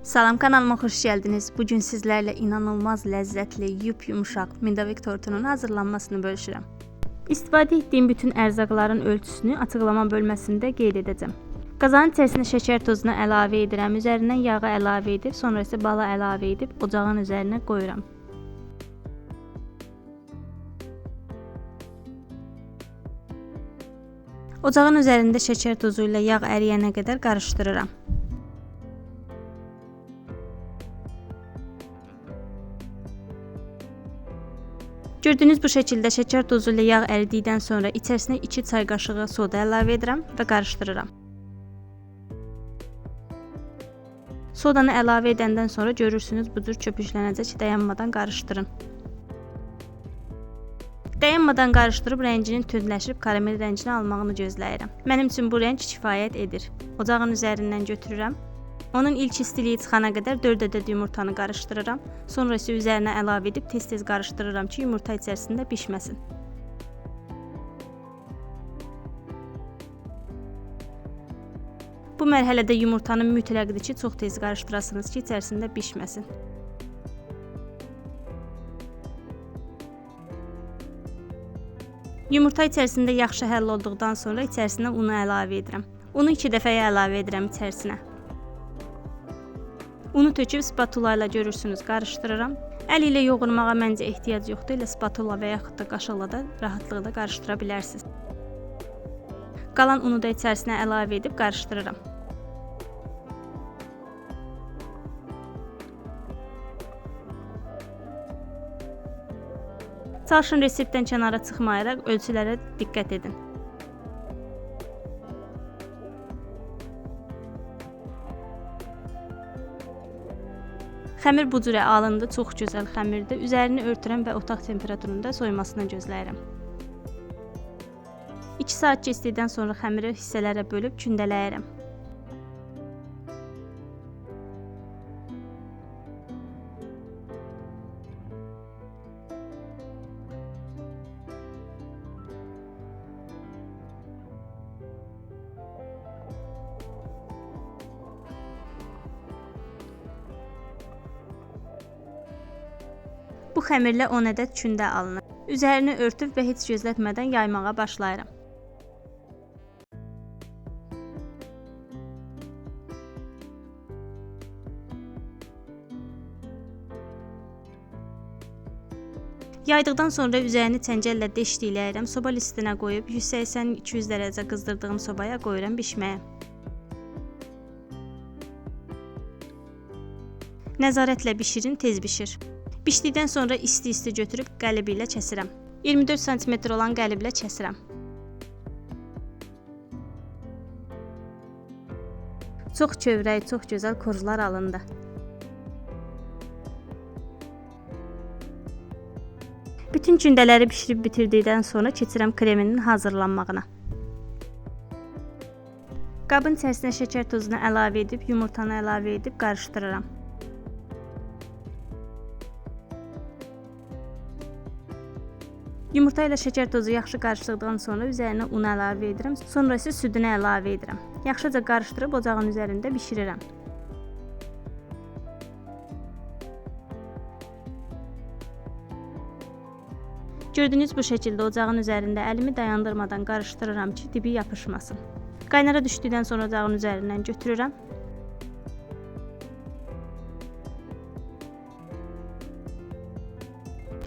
Salam kanalıma xoş gəldiniz. Bugün sizlərlə inanılmaz ləzzətli, yup-yumuşaq medovik tortunun hazırlanmasını bölüşürəm. İstifadə etdiyim bütün ərzaqların ölçüsünü açıqlama bölməsində qeyd edəcəm. Qazanın içərisinə şəkər tozunu əlavə edirəm, üzərindən yağı əlavə edib, sonra isə balı əlavə edib ocağın üzərinə qoyuram. Ocağın üzərində şəkər tozu ilə yağ əriyənə qədər qarışdırıram. Gördüyünüz bu şəkildə şəkər tozu ilə yağ əridikdən sonra içərisinə 2 çay qaşığı soda əlavə edirəm və qarışdırıram. Sodanı əlavə edəndən sonra görürsünüz bu cür köpüklənəcək, dayanmadan qarışdırın. Dayanmadan qarışdırıb rənginin tündləşib karamel rəngini almağını gözləyirəm. Mənim üçün bu rəng kifayət edir. Ocağın üzərindən götürürəm. Onun ilk istiliyi çıxana qədər 4 ədəd yumurtanı qarışdırıram. Sonra isə üzərinə əlavə edib tez-tez qarışdırıram ki, yumurta içərisində bişməsin. Bu mərhələdə yumurtanı mütləqdir ki, çox tez qarışdırasınız ki, içərisində bişməsin. Yumurta içərisində yaxşı həll olduqdan sonra içərisinə unu əlavə edirəm. Unu 2 dəfəyə əlavə edirəm içərisinə. Unu töküb spatula ilə görürsünüz qarışdırıram. Əl ilə yoğurmağa məncə ehtiyac yoxdur. Elə spatula və yaxud da qaşıqla da rahatlıqla qarışdıra bilərsiniz. Qalan unu da içərisinə əlavə edib qarışdırıram. Çalışın reseptdən kənara çıxmayaraq ölçülərə diqqət edin. Xəmir bu cürə alındı, çox gözəl xəmirdir. Üzərini örtürəm və otaq temperaturunda soyumasını gözləyirəm. 2 saat keçdikdən sonra xəmiri hissələrə bölüb kündələyirəm. Bu xəmirlə 10 ədəd kündə alınır. Üzərini örtüb və heç gözlətmədən yaymağa başlayıram. Yaydıqdan sonra üzərini çəngəllə deşdikləyirəm. Soba listinə qoyub 180-200 dərəcə qızdırdığım sobaya qoyuram bişməyə. Nəzarətlə bişirin, tez bişir. Bişdikdən sonra isti-isti götürüb qəlibi ilə kəsirəm. 24 sm olan qəliblə kəsirəm. Çox kövrək, çox gözəl korjlar alındı. Bütün kündələri bişirib bitirdikdən sonra keçirəm kreminin hazırlanmağına. Qabın içərisinə şəkər tozunu əlavə edib, yumurtanı əlavə edib qarışdırıram. Yumurta ilə şəkər tozu yaxşı qarışdıqdan sonra üzərinə un əlavə edirəm. Sonra isə südünü əlavə edirəm. Yaxşıca qarışdırıb ocağın üzərində bişirirəm. Gördüyünüz bu şəkildə ocağın üzərində əlimi dayandırmadan qarışdırıram ki, dibi yapışmasın. Qaynara düşdükdən sonra ocağın üzərindən götürürəm.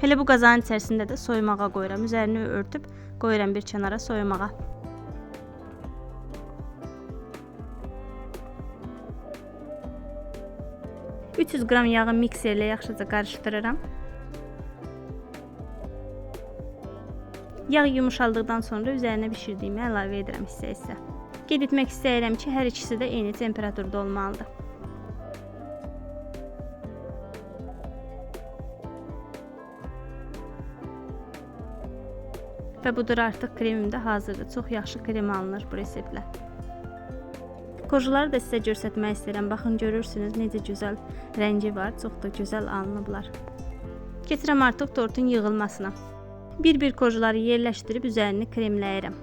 Elə bu qazanın içərisində də soyumağa qoyuram. Üzərini örtüb qoyuram bir kənara soyumağa. ...300 qram yağı mikserlə yaxşıca qarışdırıram. Yağ yumuşaldıqdan sonra üzərinə bişirdiyimi əlavə edirəm hissə-hissə. Qeyd etmək istəyirəm ki, hər ikisi də eyni temperaturda olmalıdır. Və budur artıq kremim də hazırdır. Çox yaxşı krem alınır bu reseptlə. Korjları da sizə göstərmək istəyirəm. Baxın, görürsünüz necə gözəl rəngi var. Çox da gözəl alınıblar. Keçirəm artıq tortun yığılmasına. Bir-bir korjları yerləşdirib üzərini kremləyirəm.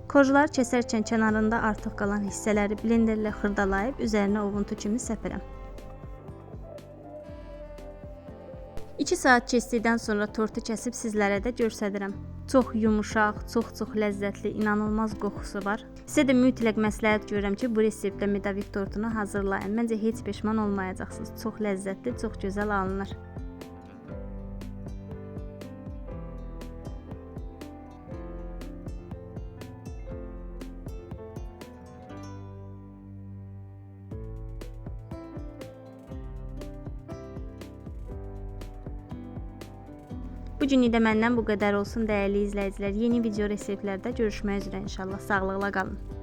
Korjları kəsərkən kənarında artıq qalan hissələri blenderlə xırdalayıb üzərinə ovuntu kimi səpirəm. 2 saat keçdikdən sonra tortu kəsib sizlərə də göstərirəm. Çox yumuşaq, çox-çox ləzzətli, inanılmaz qoxusu var. Sizə də mütləq məsləhət görürəm ki, bu reseptlə medovik tortunu hazırlayın. Məncə heç peşman olmayacaqsınız. Çox ləzzətli, çox gözəl alınır. Bu günlük də məndən bu qədər olsun dəyərli izləyicilər. Yeni video reseptlərdə görüşmək üzrə inşallah. Sağlıqla qalın.